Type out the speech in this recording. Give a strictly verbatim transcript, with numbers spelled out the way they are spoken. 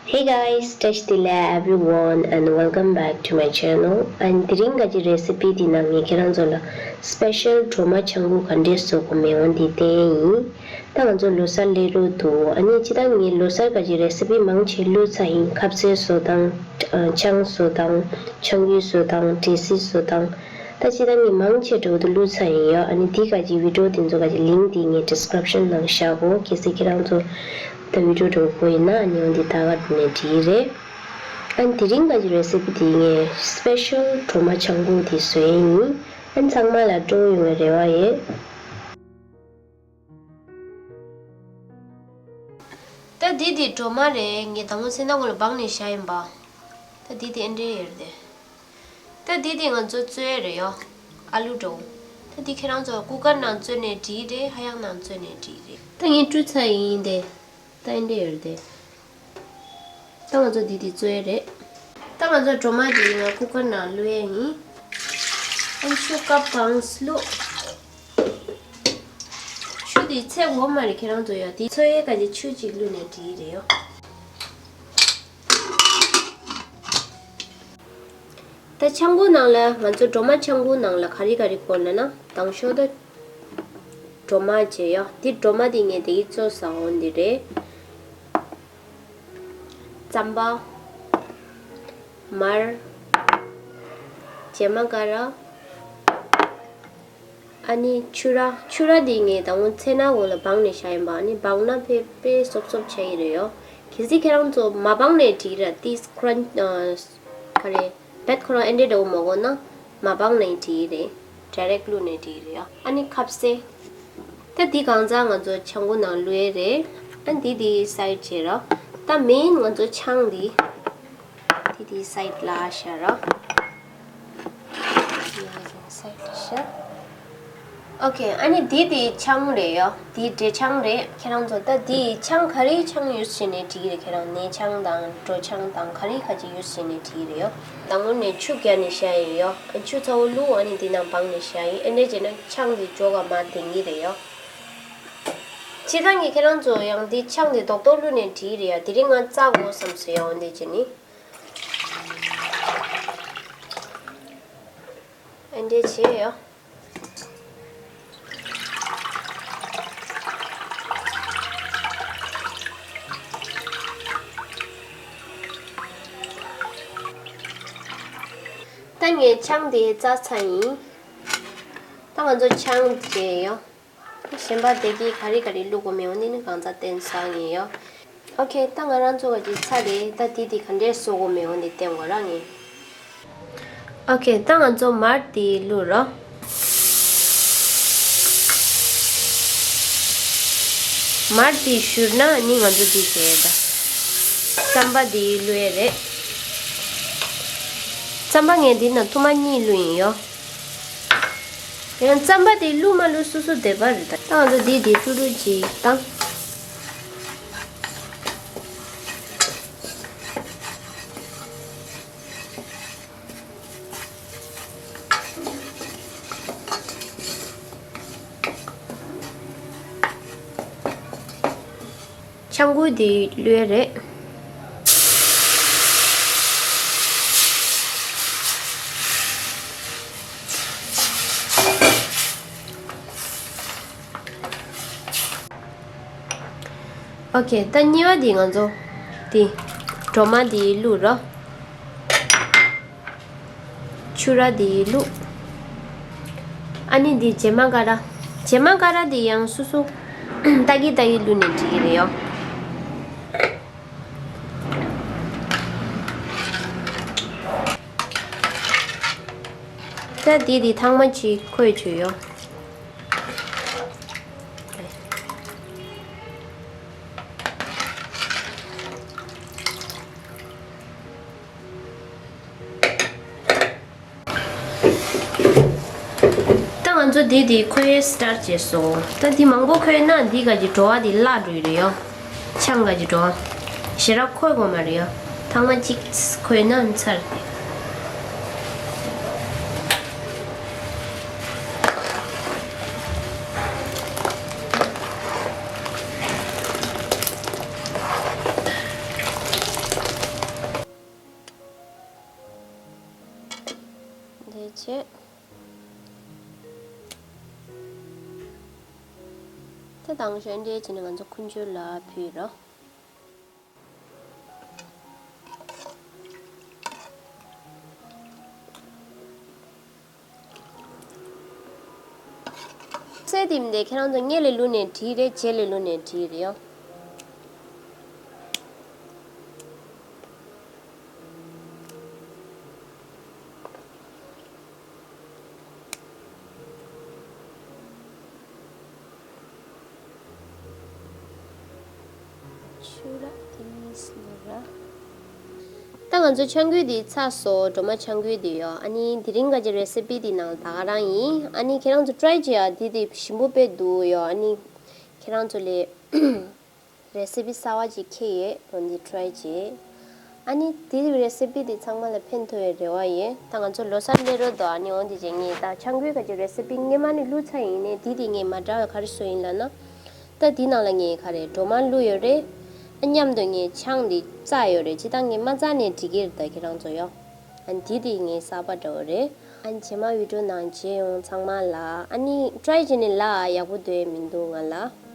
Hey guys, བཀྲ་ཤིས་བདེ་ལེགས། Everyone and welcome back to my channel. ཨ་ནི་དེ་རིང་ག་ཅི་རེ་སི་པི་འདི་ནང་ངས་ཁྱེད་རང་ཚོ་ལ་སི་པེ་ཤལ་གྲོ་མ་ཆང་བུ་ག་འདྲས་བཟོ་དགོས་མེད་འོ་འདི་བསྟན་ཡིན། ད་ང་ཚོ་ལོ་གསར་སླེབས་རོགས་འདུག་ཨ་ནི་སྤྱིར་བཏང་ངས་ལོ་གསར་ག་ཅི་རེ་སི་པི་མང་ཆེ་བླུགས་ཚར་ཡིན། ཁ་ཟས་བཟོ་སྟངས། ཨ། ཆང་བཟོ་སྟངས། ཆང་རྒྱུས་བཟོ་སྟངས། འབྲས་སིལ་བཟོ་སྟངས། ད་སྤྱིར་བཏང་ངས་མང་ཆེ་འདྲ་བོ་འདི་བླུགས་ཚར་ཡིན་ཡོ། ཨ་ནི་འདི་ག་ཅི་བི་ཌི་ཡོ་འདི་ཚོ་ག་ཅི་ལིང་ཀི་འདི་ངས་ཌི་སི་ཀི་རིབ་ཤན་ནང་བཞག་གོ། གལ་སྲིད་ཁྱེད་རང་ཚོ་ད་བི་ཌི་ཡོ་འདྲ་བོ་དགོས་ཡིན་ན་ཨ་ནི་འོ་འདི་ལྟ་ག་ནས་བྲིས་རེད། ཨ་ནི་དེ་རིང་ག་ཅི་རེ་སི་པི་འདི་ངས་སི་པེ་ཤལ་གྲོ་མ་ཆང་བུ་འདི་བཟོ་ཡིན། ཨ་ནི་ཚང་མ་ལ་སྤྲོ་པོ་ཡོང་བའི་རེ་བ་ཡོད། ད་འདི་དེ་གྲོ་མ་རེད། ངས་དང་པོ་ཚེ་ན་གོ་ལ་སྦངས་ནས་བཞག་ཡིན་པ། ད་འདི་དེ་ཨེ་འདྲས་ཡོད་རེད། ད་འདི་དེ་ང་ཚོ་བཙོས་རེད་ཡོ། ཨ་ལུ་འདྲ་བོ། ད་འདི་ཁྱེད་རང་ཚོ་ཀུ་ཀར་ནང་བཙོས་ནས་འགྲིག་རེད། ཧ་ཡང་ནང་བཙོས་ནས་འགྲིག་རེད། ད་ངས་བཀྲུས་ཚར་ཡིན་དེ། ད་ཨེ་འདྲས་ཡོད་རེད་དེ། ད་ང་ཚོ་འདི་དེ་བཙོས་རེད། ད་ང་ཚོ་གྲོ་མ་དེ་ང་ཀུ་ཀར་ནང་བླུགས་ཡས་ཡིན། ཨ་ཆུ་ཀབ་གང་བླུགས། ཆུ་དེ་ཚད་འགོ་མ་རེད། ཁྱེད་རང་ཚོ་ཡ་དེ་ཚོ་ཡའི་ག་ཅི་ཆུ་གཅིག་བླུགས་ནས་འགྲིག་རེད་ཡོ། ད་ཆང་བུ་ནང་ལ་ང་ཚོ་གྲོ་མ་ཆང་བུ་ནང་ལ་ག་རེ་ག་རེ་དགོས་ལབ་ན་དང་ཤོས་ད་གྲོ་མ་བྱས་ཡོ། དེ་གྲོ་མ་དེ་ངས་དེ་གི་བཙོས་ཟ་འོ་འདི་རེད། རྩམ་པ། མར། བྱེ་མ་ཀ་ར། ཨ་ནི་ཆུ་ར། ཆུ་ར་འདི་ངས་དང་པོ་ཚེ་ན་གོ་ལ་སྦངས་ནས་བཞག་ཡིན་པ། ཨ་ནི་སྦངས་ན་དཔེ་དཔེ་སོབ་སོབ་ཆགས་ཀྱི་རེད་ཡོ། གལ་སྲིད་ཁྱེད་རང་ཚོ་མ་སྦངས་ནས་འགྲིག་ར། ཏིས་ཁོ་རང་ག་རེ་བེད་ཁོ་རང་ཨེ་འདྲས་འདྲ་བོ་མ་དགོས་ན་མ་སྦངས་ནས་འགྲིག་རེད། ཌའི་རེག་བླུགས་ནས་འགྲིག་རེད་ཡོ། ཨ་ནི་ཁ་ཟས། ད་འདི་གང་ཚང་ང་ཚོ་ཆང་བུ་ནང་བླུགས་ཡས་རེད། ཨ་འདི་འདི་སའིཌ་བྱས་ར། ད་མེན་ང་ཚོ་ཆང་འདི། འདི་འདི་སའིཌ་ལ་བཞག་ར། ཨོ་ཁེ། ཨ་ནི་འདི་དེ་ཆང་རེད་ཡོ། འདི་འབྲས་ཆང་རེད། ཁྱེད་རང་ཚོ་ད་འདི་ཆང་ག་རེའི་ཆང་ཡུས་བྱས་ནས་འགྲིག་རེད། ཁྱེད་རང་ནས་ཆང་དང་གྲོ་ཆང་དང་ག་རེ་ག་ཅི་ཡུས་བྱས་ནས་འགྲིག་རེད་ཡོ། དང་པོ་ནས་ཆུ་བརྒྱབ་ནས་བཞག་ཡིན་ཡོ། ཨ་ཆུ་ཚ་བོ་བླུགས། ཨ་ནི་འདི་ནང་སྦངས་ནས་བཞག་ཡིན། ཨེ་འདྲས་བྱས་ན་ཆང་འདི་མགྱོགས་ག་མར་ལྡང་གི་རེད་ཡོ། སྤྱིར་བཏང་གི་ཁྱེད་རང་ཚོ་ཡང་འདི་ཆང་འདི་རྡོག་རྡོག་བླུགས་ནས་འགྲིག་རེད་ཡ། དེ་རིང་ང་བཙག་དགོས་བསམ་སོང་ཡ། འོ་འདི་བྱས་ནི། ཨེ་འདྲས་བྱས་ཡོ། ད་ངས་ཆང་དེ་བཙགས་ཚར་ཡིན། ད་ང་ཚོ་ཆང་བརྗེས་ཡོ། གཞན་པ་དེ་གི་ག་རེ་ག་རེ་བླུགས་དགོས་མེད་འོ་འདི་ནི་གང་ཚ་བསྟན་སོང་ཡིན་ཡོ། ཨོ་ཁེ། ད་ང་རང་ཚོ་ག་ཅིག་ཚ་རེད། ད་དེ་དེ་ག་འདྲས་བཟོ་དགོས་མེད་འོ་འདི་བསྟན་དགོས་ར་ངས། ཨོ་ཁེ། ད་ང་ཚོ་མར་དེ་བླུགས་རོགས། མར་དེ་བཞུར་ན་ནི་ང་ཚོ་དེ་བྱས་ད། རྩམ་པ་དེ་བླུགས་ཡས་རེད། རྩམ་པ་ངས་འདི་ན་ཐུར་མ་གཉིས་བླུགས་ཡིན་ཡོ། ཡང་རྩམ་པ་དེ་བླུགས་མ་བླུགས་སོ་སོ་འདོད་པ་རེད། ད་ང་ཚོ་འདི་དེ་ཀྲུ་ཀྲུ་ཅིག་བཏང་། ཆང་བུ་འདི་བླུགས་ཡས་རེད། ཨོ་ཁེ། ད་གཉིས་པ་འདི་ང་ཚོ་འདི་གྲོ་མ་འདི་བླུགས་རོགས། ཆུ་ར་དེ་བླུགས། ཨ་ནི་འདི་བྱེ་མ་ཀ་ར། བྱེ་མ་ཀ་ར་དེ་ཡང་སོ་སོ་ཏག་གི་ཏག་གི་བླུགས་ནས་འགྲིག་གི་རེད་ཡོ། ད་འདི་འདི་ཐང་མ་ཅིག་ཁོལ་བཅུག་ཡོ། ད་ང་ཚོ་འདི་འདི་ཁོལ་སི་ཊར་ཊི་བྱས་སོང་། ད་འདི་མང་པོ་ཁོལ་ན་འདི་ག་གི་བྲོ་བ་འདི་བརླག་འགྲོ་ཡི་རེད་ཡོ། ཆང་ག་གི་བྲོ་བ། ཞེ་དྲག་ཁོལ་དགོས་མ་རེད་ཡོ། ཐང་མ་གཅིག་ཁོལ་ན་ཚར་ཏེ། བྱས། ད་དང་ཤན་འབྲས་བྱས་ནས་ང་ཚོ་ཁུ་འཕྱུར་ལ་ཕུལ་རོགས། སེ་དེ་མི་འདི་ཁྱེད་རང་ཚོ་སྔོན་ལ་བླུགས་ནས་བྲིས་རེད། རྗེས་ལ་བླུགས་ནས་བྲིས་རེད་ཡོ། ཆུ་ར་ཏིས་ལོ་ར། ད་ང་ཚོ་ཆང་ཁུ་དེ་ཚར་སོང་། སྒྲོལ་མ་ཆང་ཁུ་དེ་ཡོ། ཨ་ནི་དེ་རིང་ག་ཅི་རེ་སི་པི་དེ་ནང་ད་ག་རང་ཡིན། ཨ་ནི་ཁྱེད་རང་ཚོ་ཊི་རའི་བྱེད་ཡ། དེ་དེ་ཞིམ་པོ་དཔེ་འདུག་ཡོ། ཨ་ནི་ཁྱེད་རང་ཚོ་ལས་རེ་སི་པི་གསར་བ་ཅིག་ཁྱེར་ཡོད། འོ་འདི་ཊི་རའི་བྱེད། ཨ་ནི་དེ་རེ་སི་པི་དེ་ཚང་མ་ལ་ཕན་ཐོགས་ཡའི་རེ་བ་ཡོད། ད་ང་ཚོ་ལོ་གསར་སླེབས་རོགས་དོ། ཨ་ནི་འོ་འདི་བྱས། ངས་ད་ཆང་ཁུའི་ག་ཅི་རེ་སི་པི་སྔོན་མ་ནས་བླུགས་ཚར་ཡིན་ནའི་དེ་དེ་ངས་མ་འདྲ་བའི་ག་རེ་བཟོས་ཡིན་ལབ་ན། ད་དེ་ནང་ལ་ངས་ག་རེ་སྒྲོལ་མ་བླུགས་ཡོད་རེད། ཨ་མཉམ་དུ་ངས་ཆང་དེ་བཙགས་ཡོད་རེད། ཅི་ད་ངས་མ་བཙགས་ནའི་འགྲིག་གི་རེད། ད་ཁྱེད་རང་ཚོ་ཡོ། ཨ་ནི་དེ་དེ་ངའི་གསར་པ་འདྲ་བོ་རེད། ཨ་ནི་རྗེས་མ་བི་ཌི་ཡོ་ནང་མཇལ་ཡོང་། ཚང་མ་ལ་ཨ་ནི་ཊི་རའི་བྱས་ནས་ལ་ཡག་པོ་འདུག་མི་འདུག་ང་ལ།